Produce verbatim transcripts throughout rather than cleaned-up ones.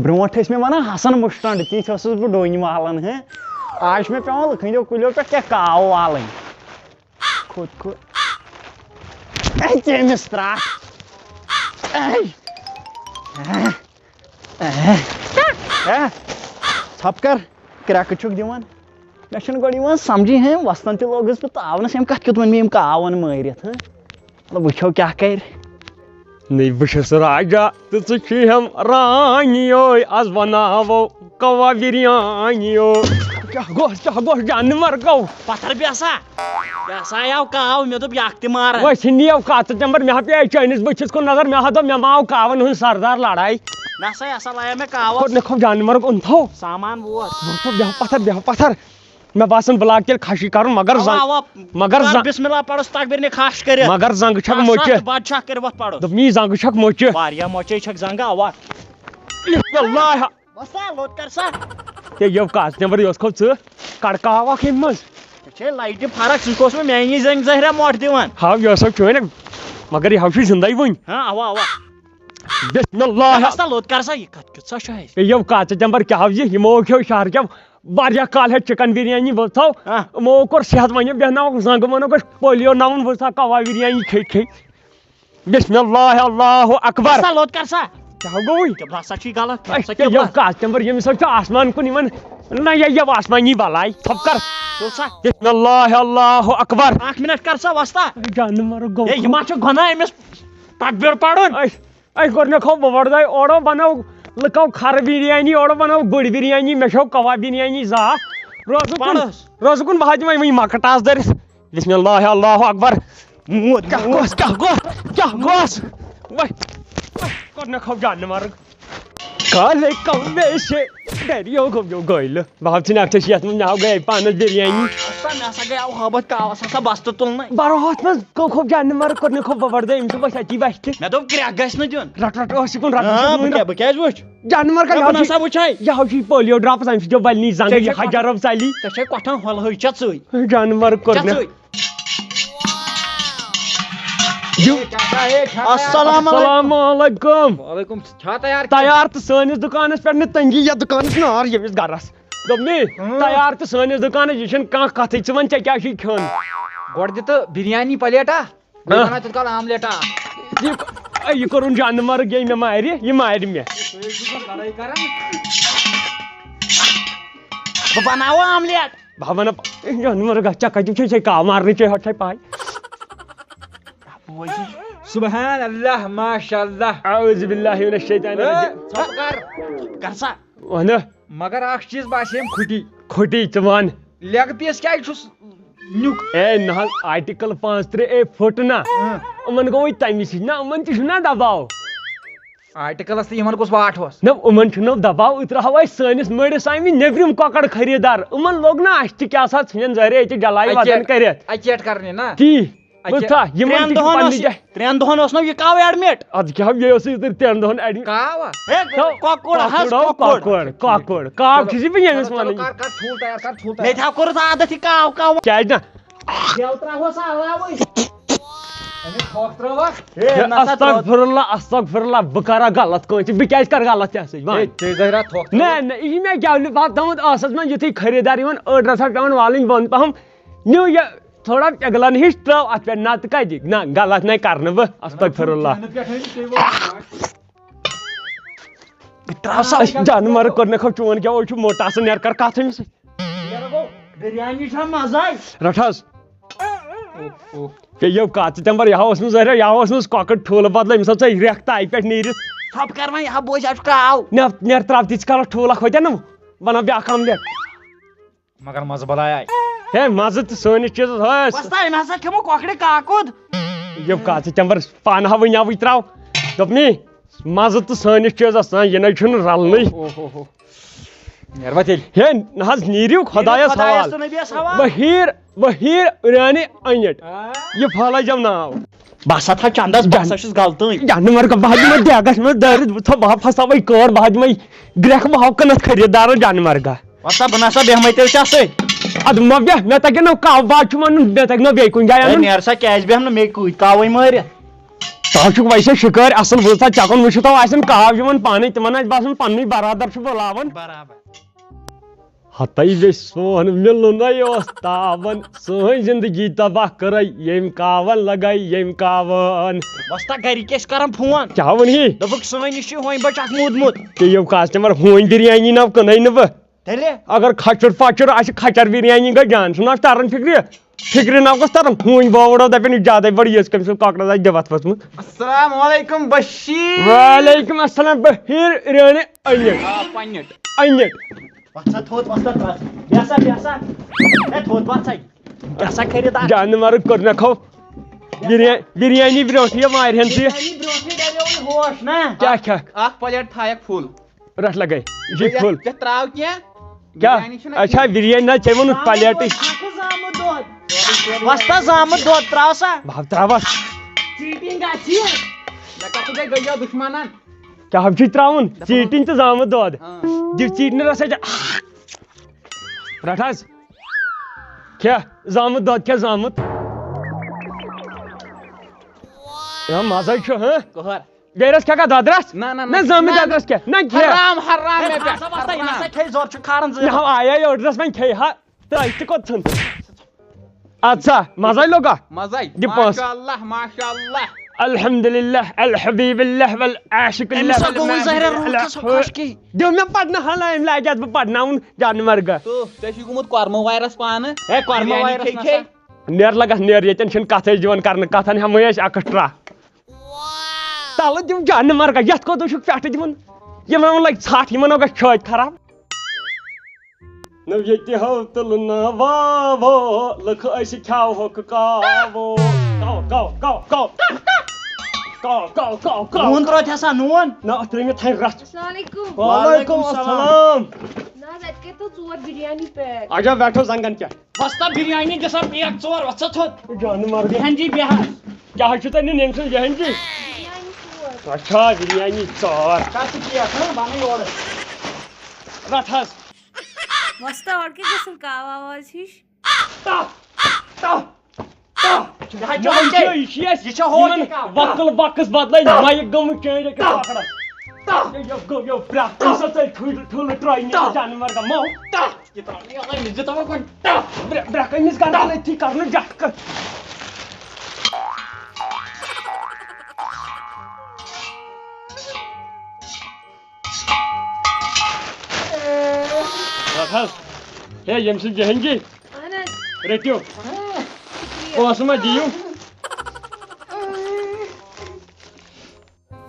برونٛٹھ ٲسۍ مےٚ ونان حسن مُشٹنٛڈ، تِتھۍ اوسُس بہٕ ڈوٗنۍ والان، ہہ؟ آز چھُ مےٚ پٮ۪وان لُکن ہٕنٛدیو کُلیو پٮ۪ٹھ کینٛہہ کاوٕ والٕنۍ۔ کھوٚت کھوٚت۔ اے، ژےٚ أمِس ترٛٹھ۔ اے۔ اے۔ اے۔ اے۔ ژھۄپہٕ کر، کرٛٮ۪کہٕ چھُکھ دِوان۔ مےٚ چھُنہٕ گۄڈٕ یِوان سمجھے، ہے، وۄستن تہِ لوگُس بہٕ تاونس، أمۍ کتھ کیُتھ ووٚن مےٚ یِم کاوَن مٲرِتھ، ہہ؟ مطلب، وٕچھو کیٛاہ کرِ۔ نٔے بہٕ چھُس راجا تہٕ ژٕ چھُے ہم رانیو، از بناوو کوا بریانیو۔ کیٛاہ گوٚو، کیٛاہ گوٚو جانور گوٚو؟ پتھر بیسا، یہِ ہسا آو کاو، مےٚ دوٚپ یہِ اکھ تہِ مار۔ وۄنۍ چھِ نِیو کتھ ژٕ چمبر، مےٚ ہا پیٚیہِ چٲنِس بٕتھِس کُن نظر، مےٚ ہا دوٚپ مےٚ ما آو کاون ہُنٛد سردار لڑاے۔ نسا، یہِ ہسا لایو مےٚ کاوس۔ کوٚر نہٕ کھوٚو جانور گوٚو، اوٚن تھو۔ سامان ووت۔ بیٚہہ پتھر، بیٚہہ پتھر۔ مےٚ باسان بہٕ لاگہٕ تیٚلہِ خشٕے کرُن، مگر اوا، زنگ-، اوا، مگر کر زنگ-، بسم اللہ پرُس تکبیر نے خاش کٔرِتھ۔ مگر زنگہٕ چھکھ کر مۄچہِ۔ ستھ بادشاہ کٔرِتھ وۄتھ پرُس۔ دوٚپمَے زنگہٕ چھکھ مۄچہِ۔ واریاہ مۄچے چھکھ زنگہٕ، اوا۔ بسم اللہ۔ وۄستا، لوٚت کر سا۔ ہے یو کتھ نٮ۪بر یۄس کھو ژٕ کڑکاو اکھ ییٚمہِ منٛز۔ ژےٚ چھے لایٹہِ فرق، ژٕ چھُکھ اوسمُت میٛانی زنٛگہِ زہریا مۄٹھ دِوان۔ ہاو یہِ ہسا چھُ وۄنۍ، مگر یہِ ہاو چھُے زندے وُنہِ۔ ہاں، اوا، اوا۔ بسم اللہ۔ وۄستا، لوٚت کر سا، یہِ کتھ کیُتھ سا چھُ اَسہِ؟ ہے یو کتھ نٮ۪بر کیٛاہ ہاو یہِ، یِمو کھیو شہر کیو واریاہ کالہٕ ہیٚتھ چکن بریانی وٕژھو۔ ہاں۔ یِمو کوٚر صحت وۄنۍ بیٚہناوکھ زنٛگہٕ، ووٚنُکھ أسۍ پولیو ناوُن وٕژھا کوا بریانی کھے کھے۔ بسم اللہ، اللہ اکبر۔ سا لوٚت کر سا۔ کیٛاہ گوٚوُے؟ تِم ہسا چھُے غلط، اے، ژٕ کیٛاہ یہِ یہِ کر؟ کتھ تِم پر، ییٚمِس حظ چھُ آسمان کُن یِوان۔ نہ، یہِ، یہِ آسمانی بلاے۔ ژھۄپ کر۔ تُل سا۔ بسم اللہ، اللہ اکبر۔ اکھ منٹ کر سا وۄستا۔ جانور گوٚو۔ ہے، یہِ ما چھُ گۄناہ أمِس تکبیر پرُن؟ اے، اے، گۄڈٕنیٚتھ کھو بہٕ وۄڑدے، اورو بنٲو لُکو کھرٕ بریانی، اورو بنٲو گُرۍ بریانی، مےٚ چھو کباب بریانی زا۔ روزٕ کُن، پرُس۔ روزٕ کُن بہٕ ہا دِمے وۄنۍ مۄکھٕ ٹاس دٲرِتھ۔ بسم اللہ، اللہ اکبر۔ موت، کیٛاہ موت۔ گوٚس، کیٛاہ گوٚس، کیٛاہ گوٚس؟ وۄنۍ، وۄنۍ کوٚر مےٚ کھوٚو جانور۔ کالے کوٚو مےٚ شے، گرِیو گوٚو گٲلہٕ۔ بہٕ ہاو ژھٕنہِ اکھ ژےٚ چھِ یتھ منٛز، مےٚ ہاو گٔے پانس بریانی۔ اَسا، مےٚ ہسا گٔیاو ہٲبتھ کاوس ہسا بستہٕ تُلنَے۔ بہٕ روہس منٛز کوٚو کھوٚو جانور، کوٚر مےٚ کھوٚو بہٕ وردے، أمِس دوٚپ اَسہِ اَتی وَتھِ۔ مےٚ دوٚپ کرٛٮ۪کھ گژھِ نہٕ دیُن۔ رٹ رٹ ٲسۍ یِکُن، رٹ آ، رٹ بہٕ کیٛاہ، بہٕ کیٛازِ وٕچھ؟ جانور کر، مےٚ یہِ ہاو بہٕ چھُے، نسا وٕچھے۔ یہِ ہاو چھُے پولیو ڈراپس، اَمہِ سۭتۍ چھِ بلنی زنٛگہٕ، ژےٚ یہِ چھے حجر افزا علی۔ ژےٚ چھے کۄٹھٮ۪ن ہۄلہٕ ہٕے چھےٚ ژٕے۔ جانور کوٚر ژےٚ مےٚ۔ ژٕے۔ السلام علیکم۔ السلام علیکم۔ وعلیکم، چھا تیار کینٛہہ؟ تیار تہٕ سٲنِس دُکانَس پٮ۪ٹھ نہٕ تنٛگی، یَتھ دُکانَس نار ییٚمِس گَرَس۔ دوٚپمَے، اۭں۔ تیار تہٕ سٲنِس دُکانَس، یہِ چھُنہٕ کانٛہہ کَتھٕے۔ ژٕ وَن، ژےٚ کیٛاہ چھُے کھیوٚن؟ گۄڈٕ دِ تہٕ بِریانی پَلیٹا، بیٚیہِ ہاں۔ بَناو تِتھ کال آملیٹا۔ یہِ، اے، یہِ کوٚرُن جانہٕ مَرٕگ، ییٚمۍ مےٚ مارِ، یہِ مارِ مےٚ۔ بہٕ بَناوٕ آملیٹ۔ بہٕ ہا وَنہٕ، اے، جانہٕ مَرٕگ، ژےٚ کَتہِ چھے، ژےٚ کاو مارنٕچ چھے، ہۄ چھے پَے۔ سبحان اللہ، ماشاء اللہ۔ اعوذ باللہ من الشیطان الرجیم۔ ژھۄپہٕ کر۔ کر سا۔ وَنہٕ۔ مگر اکھ چیٖز باسے أمۍ کھُٹی۔ کھُٹی ژٕ وَن۔ لیگ پیٖس کیٛازِ چھُس نیُک؟ اے نہ حظ، آرٹیکل پانٛژھ تٕرٛہ اے پھُٹ نہ۔ اۭں۔ یِمَن گوٚوُے تَمی سۭتۍ نہ، یِمَن تہِ چھُنہ دَباو۔ آرٹیکلس تہٕ یِمن کُس واٹھ اوس؟ نہ، یِمن چھُنہٕ دباو، یہِ ترٛاوہو أسۍ سٲنِس مٔڈِس آمہِ نیٚبرِم کۄکر خریٖدار۔ یِمن لوٚگ نہ اَسہِ تہِ کیٛاہ سا ژھٕنن زٲرے ییٚتہِ ڈلاے اَکہِ وَدن اَکہِ کٔرِتھ۔ اَکہِ اَکہِ کرنہِ نا؟ تی۔ اَکہِ بوٗزتھا، یِمن ترٛٮ۪ن تہِ چھُ دۄہن پننہِ اوس یہِ، جایہِ۔ ترٛٮ۪ن دۄہن اوس نہ یہِ کاو ایڈمِٹ؟ اَدٕ کیٛاہ، یہِ اوس یہِ ترٛٮ۪ن دۄہن ایڈمِٹ۔ کاوا؟ ہے، تھو، کۄکُر حظ، کۄکُر، کۄکُر۔ کۄکُر، کۄکُر۔ کاو چلو، چھُس یہِ وۄنۍ ییٚمِس چلو، وَنان۔ کر، کر ٹھوٗل تیار، کر ٹھوٗل تیار۔ مےٚ تہِ ہا کوٚرُتھ عادت یہِ کاو، کاو۔ کیٛازِ نہ؟ گٮ۪و ترٛاوہوس علاوٕے۔ اَمیُک پھۄکھ ترٛٲوکھ؟ ہے، ہے، نسا ترٛٲو۔ استغفر اللہ، استغفر اللہ، بہٕ کرا غلط کٲنٛسہِ؟ بہٕ کیٛازِ کرٕ غلط ژےٚ سۭتۍ؟ وَن۔ ہے، ژےٚ زہرا تھۄکھ ترٛٲو۔ نہ، نہ، یہِ چھِ مےٚ گٮ۪ونہِ پَتہٕ تھٲومٕژ ٲسَس منٛز، یُتھُے خریٖدار یِوان، أڑ رَژھا پٮ۪وان والٕنۍ بۄن پَہَم۔ نیوٗ یہِ تھوڑا پِگلَن ہِش، ترٛٲو اَتھ پٮ۪ٹھ، نَتہٕ کَتہِ؟ نہ، غلط نَے کَرٕ نہٕ بہٕ، استغفر اللہ۔ جنت پٮ۪ٹھ أنِو تُہۍ وۄنۍ۔ ترٛاو سا۔ أسۍ جانور کوٚر نہٕ خو، چون کیٛاہ اوس چھُ موٹا سا، نیر کر کتھ أمِس سۭتۍ۔ بریانی چھا مزے؟ رٹ حظ۔ اوہ، اوہ۔ ہے، یہِ کتھ ژٕ تمہِ پتہٕ، یہِ ہا اوس نہٕ زہریا، یہِ ہا اوس نہٕ کۄکر ٹھوٗلہٕ بدلہٕ، أمِس ہا ژےٚ ریکھ تایہِ پٮ۪ٹھ نیٖرِتھ۔ ژھۄپہٕ کر وۄنۍ، یہِ ہا بوزِ، اَتھ چھُ کاو۔ نیر، نیر ترٛاو تیٖتِس کالس ٹھوٗلہ کھۄتہِ نہٕ، بناو بیٛاکھ آملیٹ۔ مگر مزٕ بلاے آیہِ۔ ہے، مزٕ تہٕ سٲنِس چیٖزس ہٲس۔ وۄستا، أمۍ ہسا کھیوٚمُت کۄکرِ کاکُد۔ یہِ کتھ ژٕ تمہِ پتہٕ پانہٕ ہا وٕنیٛاوٕے ترٛاو۔ دوٚپنٕے، مزٕ تہٕ سٲنِس چیٖزس تام، یہِ نَے چھُنہٕ رلنٕے۔ اوہ، اوہ، اوہ۔ نیر وۄنۍ تیٚلہِ۔ ہے، نہ حظ، نیٖرِو خۄدایس خۄدایس حوالہٕ۔ تہٕ نبیَس حوالہٕ۔ بہٕ ہیٖر، بہٕ ہیٖر رانہِ أنِٹ۔ آ۔ یہِ پھٲلٲے زٮ۪و ناو۔ بہٕ ہسا تھاو چندس، بہٕ ہسا چھُس غلطٕے۔ جانور گا، بہٕ ہا دِمے دیگس منٛز دٲرِتھ، بہٕ تھاو، بہٕ ہا پھساوے کٲر، بہٕ ہا دِمے گرٛٮ۪کھ، بہٕ ہاو کٕنتھ خریٖدارن جانور گا۔ وۄستا، بہٕ نسا بیٚہمے تیٚلہِ ژےٚ سۭتۍ۔ ادٕ مہ بیٚہہ، مےٚ تگہِ نہٕ کاو باو چھُ وَنُن، مےٚ تگہِ نہٕ بیٚیہِ کُنہِ جایہِ ہے، اَنُن۔ نیر سا، کیٛازِ بیٚہمہٕ نہٕ؟ مےٚ کۭتۍ کاوٕے مٲرِتھ۔ تۄہہِ چھُکھ ویسے شِکٲرۍ اَصٕل، بوٗزتھا، چَکُن وٕچھِو تو آسن کاو یِوان پانے، تِمن آسہِ باسان پننُے برادر چھُ بُلاوان۔ برابر۔ ہتے وے سون مِلُنے اوس تاوان، سٲنۍ زندگی تباہ کٔرے ییٚمۍ کاون، لگے ییٚمۍ کاون۔ وۄستا گرِکۍ ٲسۍ کران فون۔ کیٛاہ ووٚن یہِ؟ دوٚپُکھ سٲنۍ یہِ چھُ ہوٗنۍ بچہِ اکھ موٗدمُت۔ تہِ یِم کسٹمر ہوٗنۍ بریانی نو کٕنَے نہٕ بہٕ۔ تیٚلہِ؟ اگر کھچُر پچُر آسہِ، کھچر بریانی گٔے جان، چھُنہٕ اَتھ تران فِکرِ؟ فِکرِ نہ گوٚژھ ترُن، ہوٗنۍ ووڑو دَپن، یہِ زیادَے بٔڑ عیٖز کٔمۍ سٕنٛز کۄکرَس آسہِ دِوَتھ ؤژھمٕژ۔ السلام علیکم بشیر۔ وعلیکم السلام بشیر، رٲنہِ أنِٹ۔ آ، پنِٹ۔ أنِٹ۔ وۄتھ سا تھوٚد، وۄتھ سا ترٛس۔ بیٚہہ سا، بیٚہہ سا۔ ہے، تھوٚد وۄتھ سا۔ کیٛاہ سا کٔرِتھ اَتھ؟ جانہٕ مرٕگ کوٚر مےٚ کھو۔ بِریانی، بِریانی برٛونٛٹھٕے یہِ مارِ ہن ژٕ۔ بِریانی برٛونٛٹھٕے ڈَلیو وۄنۍ ہوش نا۔ کیٛاہ کھٮ۪کھ؟ اکھ پلیٹ تھایَکھ فُل۔ رٹھ لگے۔ یہِ چھُ یتھ، فُل۔ یتھ تراو کینٛہہ۔ کیٛاہ؟ بریانی چھُنہ اچھا، کینٛہہ۔ بریانی نہ چیٚمو نہٕ زامُت پلیٹٕے۔ دۄد چھُکھ زامُت دۄد۔ وۄستا زامُت دۄد تراو سا۔ بہٕ ہا تراوس۔ چیٖٹِنٛگ گژھِ۔ مےٚ کتھ گٔے گٔیو دُشمنن۔ کیٛاہ حظ چھُے تراوُن؟ دَپان چیٖٹِنٛگ تہٕ زامُت دۄد۔ آ۔ دِ چیٖٹِنٛگ رس اچھا۔ رٹھ حظ۔ کھےٚ زامُت دۄد، کھےٚ زامُت۔ یا مزے چھُ، ہہ؟ کۄہر۔ بیٚیہِ رَس کھٮ۪کھا دۄدرَس؟ نہ، نہ، نہ، نہ، زامٕتۍ نہ، دۄدرَس کھےٚ۔ نہ، کھےٚ۔ حرام، حرام، ہے، مےٚ پٮ۪ٹھ، ہسا وۄستا، یہِ نہ حرام۔ سا کھیٚیہِ زورٕ چھُ کھاران زٕ۔ نہ، ہاو، آیا یہِ أڑرَس وۄنۍ کھیٚیہِ ہا۔ ترٛٲوِتھ تہِ کوٚت ژھٕن؟ اَدٕ سا، مَزَے لوٚگا؟ مَزَے۔ دِ پونٛسہٕ۔ ماشاء اللہ، ماشاء اللہ۔ الحمدللہ، الحبیب اللہ، والعاشق اللہ، أمِس ہا گوٚو وۄنۍ والمعبود ظٲہرا روٗح اللہ۔ کھسُن خۄشکی۔ دیو مےٚ پَرنہٕ حالہ، أمۍ لاگہِ اَتھ بہٕ پَرناوُن جانہٕ مرگا۔ تو، ژےٚ چھُے گوٚمُت کۄرمہٕ وایرَس پانہٕ۔ ہے، کۄرمہٕ بِریانی وایرَس کھے نہ کھے۔ سا۔ نیر لگس نیر، ییٚتٮ۪ن چھِنہٕ کتھے دِوان کرنہٕ، کتھن ہٮ۪مہٕ أسۍ ایکسٹرا۔ تلہٕ دِم جانہٕ مرگا، یتھ کوٚت وٕچھُکھ پٮ۪ٹھٕ دِوان؟ یِمن لگہِ ژھٹھ، یِمن گژھِ چھٲتۍ خراب۔ نو ییٚتہِ ہو تُلہٕ نہٕ واوو، لُکھ أسۍ کھیاوہوکھ کاوو۔ کاو، کاو، کاو، کاو۔ کاو، کاو، کاو، کاو۔ نوٗن ترٛوو تہِ ہسا نوٗن۔ نہ، اتھ ترٛٲے مےٚ تھَنہِ رژھ۔ السلام علیکم۔ وعلیکم وعلیکم السلام۔ السلام۔ نہ حظ، اتہِ کتہِ تھٲو ژور بِریانی پیک؟ اچھا، ویٹھو زنگن کیٛاہ؟ وۄستا بِریانی دِ سا پیک ژور، وۄتھ سا تھوٚد۔ جانہٕ مرگا۔ بیٚہن جی، بیٚہن۔ کیٛاہ حظ چھُ تۄہہِ نیُن ییٚمہِ سٕنٛز بیٚہن جی؟ بِریانی ژور۔ اچھا، بِریانی ژور۔ کر ژٕ پیک، ہاں، بنہٕ یورٕ۔ رٹھ حظ۔ وۄستا، اورٕ کیٛاہ گژھان کاو آواز ہِش؟ تہ، تہ، تہ۔ یہِ حظ چھُ وۄنۍ ہوکے۔ چھُ، یہِ چھُ اَسہِ یہِ چھُ ہوکے یِمن کاو۔ وۄکل بۄکس بدلے مایِک گٔمٕژ چینج أکِس کۄکرس۔ تہ۔ یہِ، یہِ گوٚو، یہِ برٛکھ، أمِس ہسا ژٔلۍ ٹھُلۍ، ٹھُلہٕ ترٛٲے نہٕ تہ۔ جانور گا، مو۔ تہ۔ یہِ ترٛاو نہٕ یَلہٕ، أمِس دِ تھاوو گۄڈٕ۔ تہ۔ برٛ-، برٛکھ أمِس گردن أتھی کرنہٕ جٹکہٕ۔ رٹھ حظ۔ ہے، ییٚمہِ سٕنٛز جہنگی۔ اہن حظ۔ رٔٹِو۔ شُکریہ۔ پونٛسہٕ ما دِیِو؟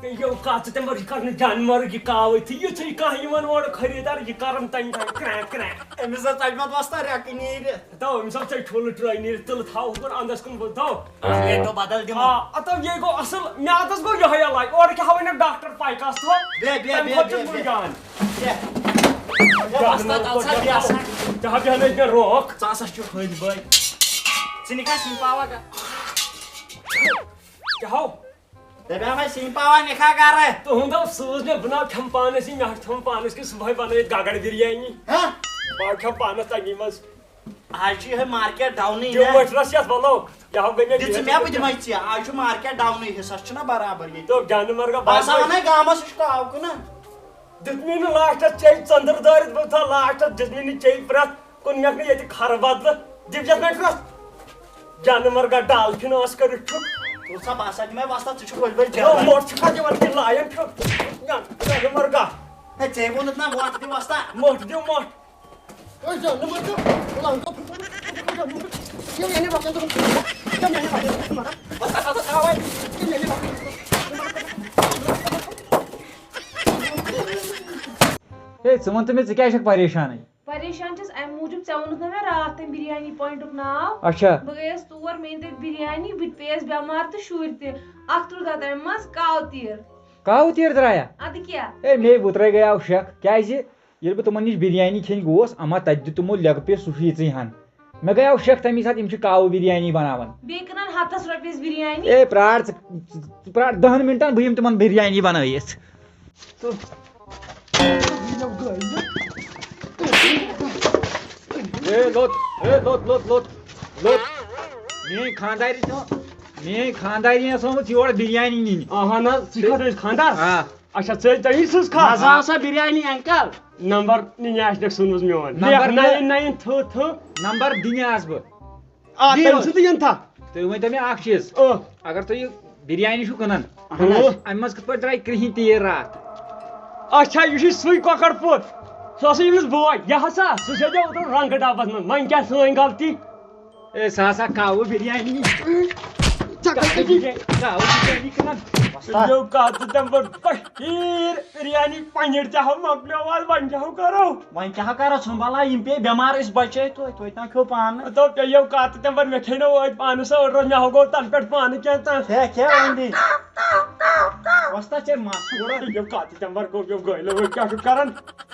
یہِ کَتھ ژٕ تَمہِ وَرٲے، یہِ کَرنہٕ جانوَرُک یہِ کاوٕے تہٕ یُتھُے کانٛہہ یِوان اورٕ خٔریٖدار، یہِ کَرَن تَمہِ ساتہٕ کرٛٮ۪کھ کرٛٮ۪کھ۔ أمِس ٲس تَجمَت وۄستا رٮ۪کہٕ نیٖرِتھ۔ تو أمِس آو ژےٚ ٹھوٗلہٕ ترٛٲے نیٖرِتھ، تِلہٕ تھاو ہُکُن اَندَس کُن بہٕ تو۔ اَتھ ریٹو بدل دِمو۔ آ، اَتھ یہِ گوٚو اَصٕل، میٛادَس گوٚو یِہوٚے علاج، اورٕ کیٛاہ ہاوٕے نہٕ ڈاکٹر پَے کَس تھوٚو۔ بیٚہہ، بیٚہہ، تَمہِ بیٚہہ، کھۄتہٕ چھُس بیٚہہ، بہٕ بیٚہہ۔ جان۔ بیٚہہ۔ بیٚہہ، وۄستا، تَل سا، بیٚہہ سا۔ ژےٚ ہا بیٚہنَے مےٚ روکھ۔ ژٕ ہسا چھُکھ ۂدۍ بٔلۍ۔ ژٕ نِکھا سِنۍ پاوا گا؟ کیٛاہ ہو؟ دپیٛاو مےٚ سِنۍ پاوا نِکھا گرٕ۔ تُہُنٛد حظ سوٗز مےٚ، بہٕ نہ کھٮ۪مہٕ پانَس یہِ، مےٚ حظ تھٲوٕم پانَس کِژھ صُبحٲے بَنٲیِتھ گَگَر بِریانی۔ ہہ؟ بہٕ حظ کھٮ۪مہٕ پانَس تَمی منٛز۔ آز چھُ یِہوٚے مارکیٹ ڈاونٕے دِیِو نا۔ مٔٹھرَس یَتھ وَلو، یہِ ہا گٔے مےٚ دِ ژٕ بِہِتھ مےٚ، بہٕ أکِس دِمَے ژےٚ۔ آز چھُ مارکیٹ ڈاونٕے، حِصَس چھُنہ برابر ییٚتہِ۔ تہٕ جانہٕ مرگا بہٕ ہسا باسان۔ وَنَے گامَس، یہِ چھُ کاو کٕنان۔ دیُت مےٚ نہٕ لاسٹَس چیٚے ژٔنٛدٕر دٲرِتھ، بہٕ تھاو لاسٹَس، دیُت مےٚ نہٕ چیٚے پرٛٮ۪تھ کُنہِ مٮ۪کھ نہٕ ییٚتہِ کھرٕ بدلہٕ۔ دِو یَتھ مےٚ ٹرٛس۔ جانہٕ مرگا ڈالفِن ٲس کٔرِتھ چھُکھ۔ تُل سا، بہٕ ہسا دِمے وۄستا، ژٕ چھُکھ ؤلۍ ؤلۍ یو زیادٕ۔ موٚٹھ چھُکھ دِوان تہِ لایَن چھُکھ۔ جانہٕ مرگا۔ ہے، ژےٚ ووٚنُتھ نا وۄٹھ دِ وۄستا۔ موٚٹھ دِو موٚٹھ۔ ہے، جانہٕ مرگا۔ لنٛگو پھُٹ۔ یہِ میٛانہِ وۄٹھ دِ۔ یہِ میٛانہِ وۄٹھ دِ۔ وۄستا، ژٕ تھاو وۄنۍ۔ یہِ میٛانہِ وۄٹھ دِ۔ ہے، ژٕ وَن تہٕ مےٚ، ژٕ کیٛازِ چھَکھ پریشانٕے؟ پریشان چھَس اَمہِ موٗجوٗب، ژےٚ ووٚنُتھ نہ مےٚ راتھ تَمہِ بِریانی پوینٹُک ناو۔ اچھا۔ بہٕ گٔیَس تور، مےٚ أنۍ تَتہِ بِریانی، بہٕ تہِ پیٚیَس بٮ۪مار تہٕ شُرۍ تہِ۔ اَکھ ترٛوو تَتھ اَمہِ منٛز کاوٕ تیٖر۔ کاوٕ تیٖر درٛایا؟ اَدٕ کیٛاہ؟ ہے، مے وُترَے گٔیاو شک، کیٛازِ ییٚلہِ بہٕ تِمَن نِش بِریانی کھیٚنہِ گوس، اَما تَتہِ دیُت تِمو لیگ پیٖس سُہ چھُ یِژٕے ہَن۔ مےٚ گٔیاو شک تَمی ساتہٕ، یِم چھِ کاوٕ بِریانی بَناوان۔ بیٚیہِ کٕنان ہَتَس رۄپیَس بِریانی۔ اے، پرٛار ژٕ، ژٕ پرٛار دَہَن مِنٹَن، بہٕ یِمہٕ تِمَن بِریانی بَنٲیِتھ۔ ہے لوٚت، ہے لوٚت، لوٚت، لوٚت، لوٚت۔ میٛٲنۍ خانٛدارِ چھِ میٲنۍ خانٛدارِنۍ ٲس آمٕژ یور بِریانی نِنہِ۔ اہن حظ، ژٕ چھُکھ أمِس خانٛدار؟ آ۔ اچھا، ژٕ، ژےٚ یی سٕژ کھا؟ مزٕ آسا بِریانی انکل۔ نمبر نِنہِ آسہِ نہٕ سُنٛد میون۔ مےٚ نمبر ناین ناین تھٲو تھٲو۔ نمبر دِنہِ آس بہٕ۔ آ، دِیِو تٔمۍ حظ۔ سُنٛد یِن تھا۔ تُہۍ ؤنۍ تو مےٚ اکھ چیٖز۔ اۭں۔ اگر تُہۍ یہِ بِریانی چھُو کٕنان، اۭں۔ اَمہِ منٛز کِتھ پٲٹھۍ درٛاے کرٛہِنۍ تیٖر راتھ؟ اچھا، یہِ چھُے سُے کۄکر پوٚت۔ سُہ اوسُے أمِس بوے۔ یہِ ہسا، سُہ سیدیو اوترٕ رنٛگہٕ ڈبس منٛز۔ وۄنۍ کیٛاہ سٲنۍ غلطی؟ اے، سُہ ہسا کاوٕ بِریانی۔ ژےٚ کَتہِ چھِ کاوٕ بِریانی کٕنان؟ یو کتھ تمبر پشکیٖر بِریانی پنِر تہِ ہا مۄکلیو آز، وۄنۍ کیٛاہ ہو کرو؟ وۄنۍ کیٛاہ ہا کرو، ژھُن بلاے، یِم پیٚیہِ بٮ۪مار، أسۍ بچے توتہِ، توتہِ تام کھیوٚو پانہٕ۔ دوٚپ ژےٚ یو کتھ تمبر، مےٚ کھیٚنو أتۍ پانس ٲٹھ رۄپیہِ، مےٚ ہا گوٚو تتھ پٮ۪ٹھ پانہٕ کینٛژھا۔ ہے، کھے وۄنۍ دی۔ وۄستا ژےٚ مس گوٚو۔ یو کتھ تمبر گوٚو، یو گٲلۍ، وۄنۍ کیٛاہ چھُ کران؟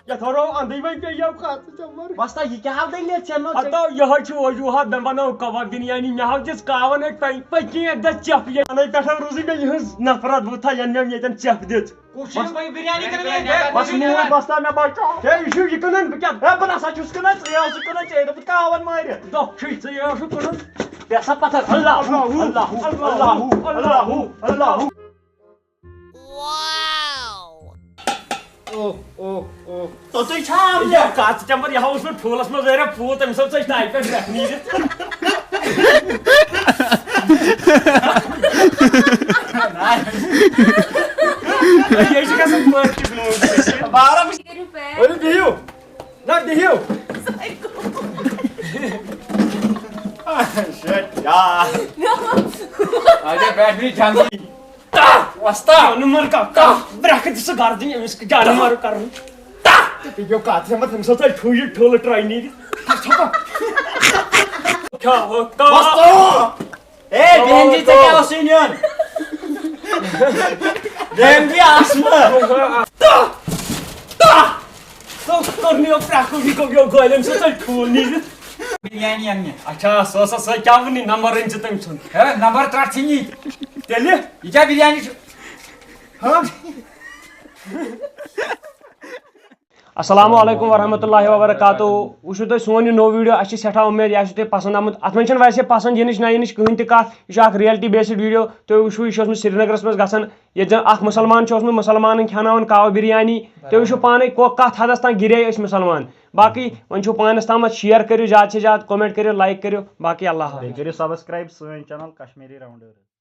یتھ ہورو اندٕے وۄنۍ پیٚیہِ یو کتھ۔ وۄستا، یہِ کیٛاہ حال دٔلیٖل ژےٚ نٔو ژےٚ؟ ہتو، یِہوٚے چھُ وجوٗہات، مےٚ بنٲو کباب بِریانی، مےٚ ہاو دِژ کاوَن أتۍ پنۍ پٔتۍ کِنۍ اَکہِ دۄہ چٮ۪پھ، یہِ اَنَے پٮ۪ٹھٕ روٗزٕے مےٚ یِہٕنٛز نفرت، بہٕ تھاو یَنہٕ مےٚ ییٚتٮ۪ن چٮ۪پھ دِژ۔ کُس چھُ یہِ وۄنۍ بِریانی کٕنان ییٚتہِ؟ بس موٗد وۄستا مےٚ بچو۔ ہے، یہِ چھُ یہِ کٕنان، بہٕ کیٛاہ؟ ہے، بہٕ نسا چھُس کٕنان، ژٕ یہِ اوسُکھ کٕنان، ژےٚ دوٚپُتھ کاوَن مٲرِتھ۔ دۄہ چھُے ژٕ یہِ اوسُکھ کٕنان۔ بیٚیہِ ہسا پتھر، اللہ، اللہ، اللہ، اللہ، اللہ۔ اوہ، اوہ، اوہ۔ توٚتُے چھا آمُت؟ یہِ کَتھ چمبر، یہِ ہا اوس مےٚ ٹھوٗلَس منٛز واریاہ پھوٗل، تٔمِس ٲس ژٔج ٹایہِ پٮ۪ٹھ گرٛٮ۪کھ نیٖرِتھ۔ یہِ چھِ گژھان پٲٹھۍ کِس نوٗنَس۔ بارہ بجے۔ کٔرِو pack۔ ؤلِو بِہِو۔ نہ، بِہِو۔ شٹ، یا۔ اچھا، بیٹھ بھی جلدی۔ وۄستا۔ نمبر کا، کا، برٛکھ دِ سُہ گردٕنۍ أمِس جانہٕ مارٕ کرُن۔ یہِ گوٚو کتھ، ژےٚ ما تٔمۍ سۭتۍ ٹھُو یہِ ٹھُل ٹرٛاے نیٖرِتھ؟ کیٛاہ ہو، کا؟ وۄستا۔ اے، بیٚہن جی، ژےٚ کیٛاہ اوسُے نیُن؟ بیٚہن جی، آسمہٕ۔ تہٕ، تہٕ، تہٕ کوٚر مےٚ یہِ پرٛکھ، یہِ گوٚو، یہِ گوٚو أمۍ سۭتۍ ٹھوٗل نیٖرِتھ۔ بِریانی اَننہِ۔ اچھا، سُہ ٲسا سۄے کیٛاہ وُنی نمبر أنۍ ژٕ تٔمۍ سُنٛد؟ ہے، نمبر ترٛٹھ ژھٕنی۔ تیٚلہِ؟ یہِ کیٛاہ بِریانی چھُ؟ ہاں؟ السلام علیکم ورحمۃ اللہ وبرکاتہ۔ وٕچھِو تُہۍ سون یہِ نوٚو video، اَسہِ چھِ سٮ۪ٹھاہ اُمید یہِ آسہِ تۄہہِ پسنٛد آمُت۔ اَتھ منٛز چھَنہٕ ویسے پسنٛد یِنٕچ نہ یِنٕچ کٕہٕنۍ تہِ کَتھ، یہِ چھُ اَکھ reality based video۔ تُہۍ وٕچھِو، یہِ چھُ اوسمُت سرینگرَس منٛز گژھان، ییٚتہِ زَن اَکھ مُسلمان چھُ اوسمُت مُسلمانَن کھیٛاناوان کاوٕ بِریانی۔ تُہۍ وٕچھِو پانَے کو-، کَتھ حدَس تام گِرے أسۍ مُسلمان۔ باقٕے وۄنۍ چھُو پانَس تامَتھ، share کٔرِو زیادٕ سے زیادٕ، comment کٔرِو، like کٔرِو، باقٕے اللہ حافظ۔ بیٚیہِ کٔرِو subscribe سٲنۍ channel Kashmiri Rounders۔